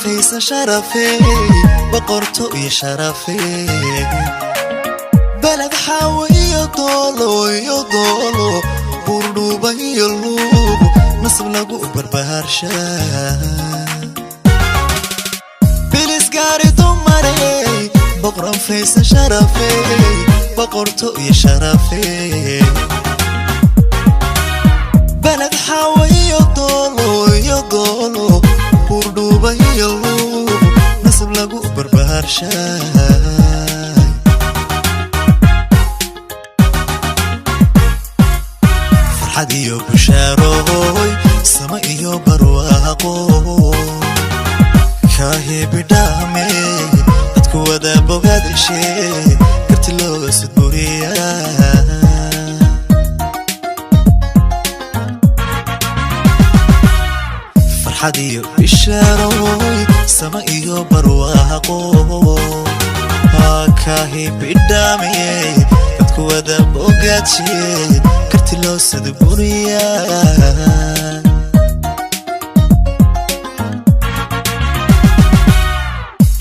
Faysa sharafe, boqorto iyo sharafe, Beled Xaawo iyo Doolo iyo Doolo, Buurdhuuba iyo Luuq, nasab lagu barbaarshaa. Bilis gaari dumarey, Boqran Faysa sharafe, boqorto iyo sharafe, Beled Xaawo iyo Doolo iyo Doolo, Buurdhuuba iyo Luuq, nasab lagu barbaarshaa. Farxad iyo bushaarooy, sama iyo barwaaqo, kaahibidhaame dadku wada bogaadishe, karti looga sudburiya. Farxad iyo bishaarooy, sama iyo barwaaqo, kaahibidhaame dadku wada bogaadishe, karti loo sudburiya.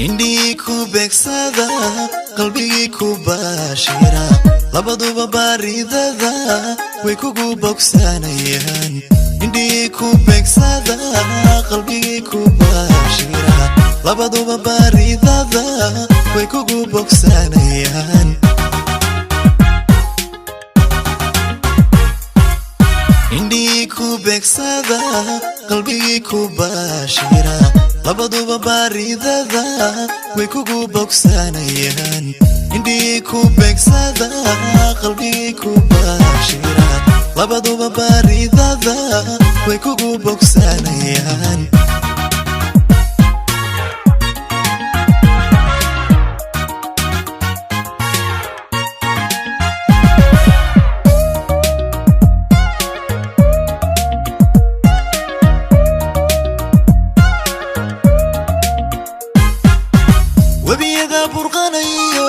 Indhihii ku beegsada, qalbigii ku baashira, labaduba baaridada way kugu bogsanayaan. Indhihii ku beegsada, qalbigii ku baashira, labaduba baaridada way kugu bogsanayaan. Indhihii ku beegsada, qalbigii ku baashira, labaduba baaridada way kugu bogsanayaan. Indhihii ku beegsada, qalbigii ku baashira, labaduba baaridada way kugu bogsanayaan. Webiyada burqanayo,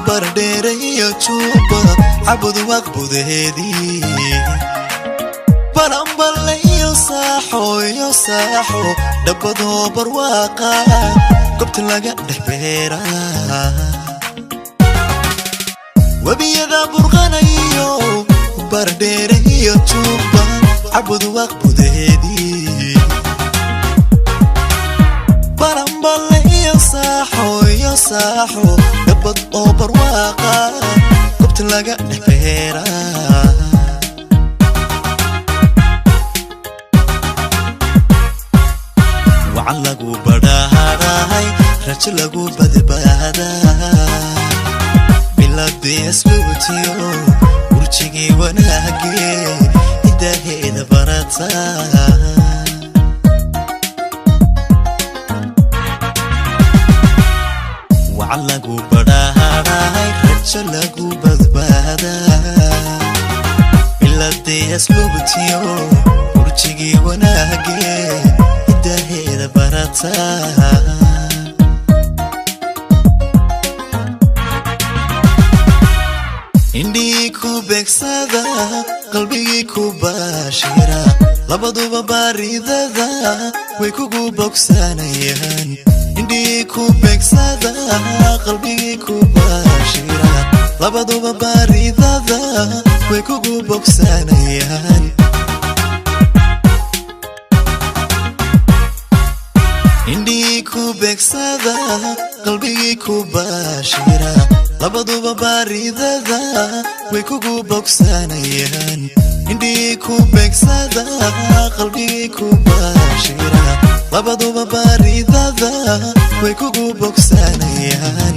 Bardheere iyo Juuba, Cabud waqbudeedii, Balanballe iyo Saaxo iyo Saaxo, dhabbadoo barwaaqa, gobta laga dhex beera. Webiyada burqanayo, Bardheere iyo Juuba, Cabud waqbudeedii, Balanballe iyo Saaxo iyo Saaxo, dhabbad oo barwaaqa, gobta laga dhex beera. Wacan lagu badhaadhahay, rajo lagu badbaadaa, biladii asluubtiyo burjigii wanaagee, hidaheeda barataa. Wacan lagu badhaadhahay, rajo lagu badbaadaa, biladii asluubtiyo burjigii wanaagee, hidaheeda barataa. Indhihii ku beegsada, qalbigii ku baashira, labaduba baaridada way kugu bogsanayaan. Indhihii ku beegsada, qalbigii ku baashira, labaduba baaridada way kugu bogsanayaan. Indhihii ku beegsada, qalbigii ku baashira, labaduba baaridada way kugu bogsanayaan. Indhihii ku beegsada, qalbigii ku baashira, labaduba baaridada way kugu bogsanayaan.